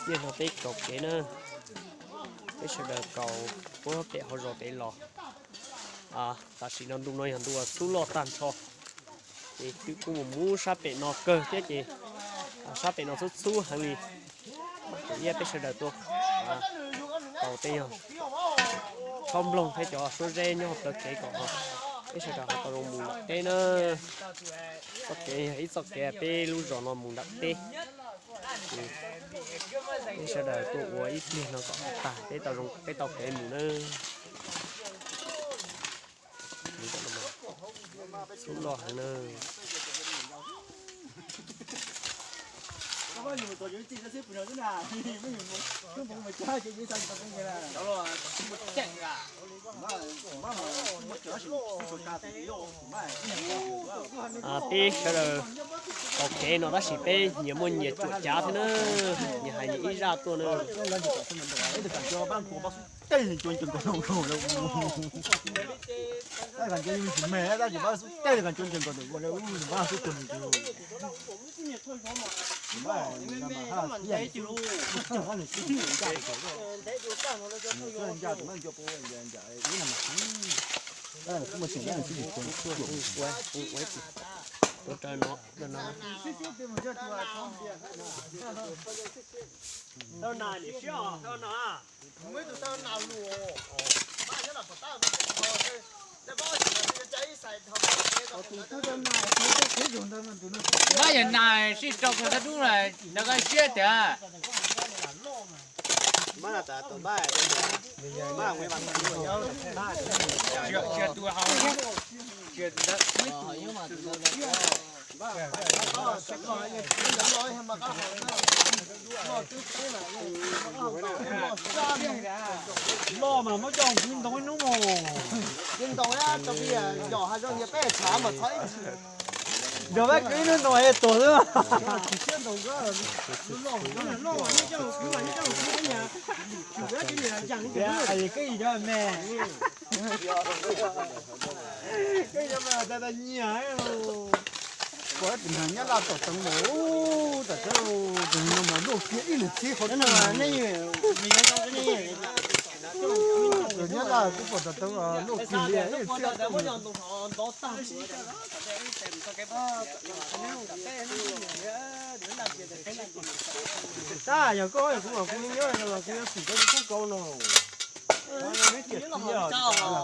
Niaj no peb kaus kev na, peb sawv daws kaus puag pem hauv zos pem los. Tam sim no ntu no yog ntu uas xub loj tag nrho, ces twb kuj mus mus sab pem no kawg thiab ces sab pem no txhub txhub heev li. Mas kuv thiab peb sawv daws tuaj kaus tej yog tsob nploog thiab cov suab zeb nyob hauv plawv kev kom peb sawv daws ho tau zoo mus nram teb na. Txoj kev yog ib txoj kev peb lub zos no mus nram teb. Peb sawv daws tuaj ua ib pliag no kom tag peb tau zoo peb tau kev mus na. Xub loj heev na. Peb sawv daws kaus kev no tab sis peb nyias muaj nyias cuam cav thiab na, nyias hais nyias ib zaj tuaj na. Ua raws no, raws no. Npab yog nas sib rau koj thab dub na, nrog koj siab tiag. Loj mas muab coj mus kwv ntoo ib hnub mus. Nrog peb kwv ib hnub ntoo es tuag xwb. Koj yim cov me, koj yim cov me tas tas nyiam. Kuv tus nag Nyab Laj tom teev mas, tam teb tus no mas luaj kiag ib leeg txhib qhov no. Tus Nyab Laj kuv pom tom teev luaj kiag li ib leeg txhib. Tab yog koj kuv mas kuv nyob los kuv yuav xum koj tus tub kauv no.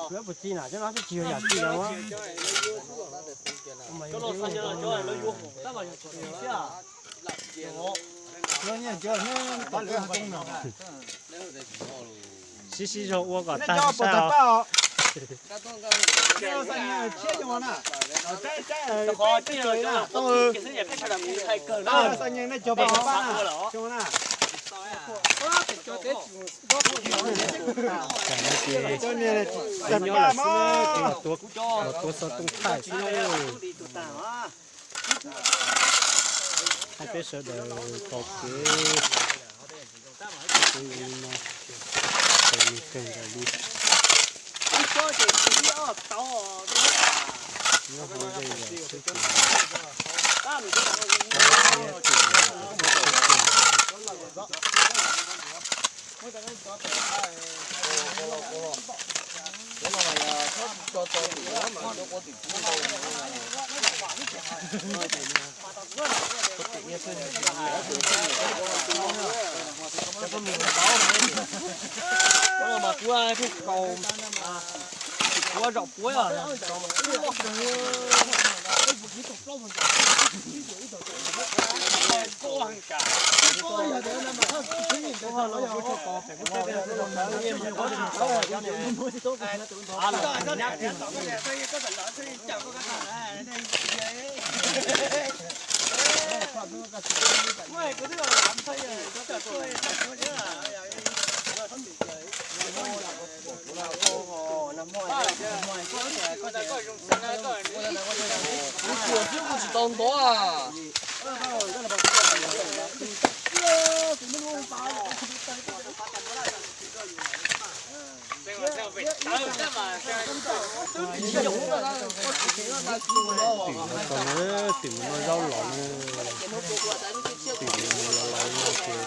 Kuv puas txi na, cov no twb tsis yog yam txi no. Sib sib zog ua kom tag sab. Nyob los xwb, los tuav xov tooj thaij xwb. Hais peb sawv daws kaus kev, no, kawg nkaus li. Nyob hauv zej zos xwb ces thiab tim no xwb ces. Mas kuv pheej kaus, kuv zaum puav. Kuv tsuas xwb kuv tsis tau ntov a. Tim no, tim no zaub los, tim no los los no ces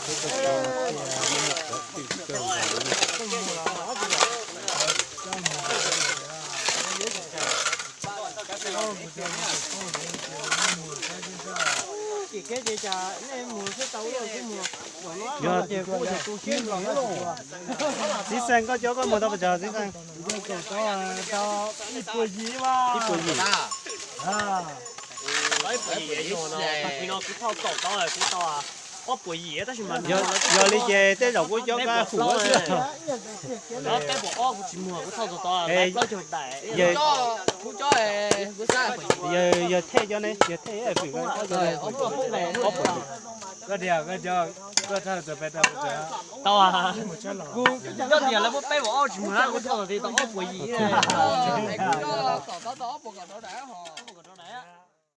Txiv Xeeb, koj coj koj mus tau pes tsawg Txiv Xeeb? Ib puas yim. Yog li ces tej zaum kuv coj koj hu xwb. Yawg Thej cov ne, yawg Thej, ob puas yim. Tau, kuv coj tias lawv muab peb puas ob tsis mus na, kuv thauj tau ob puas yim.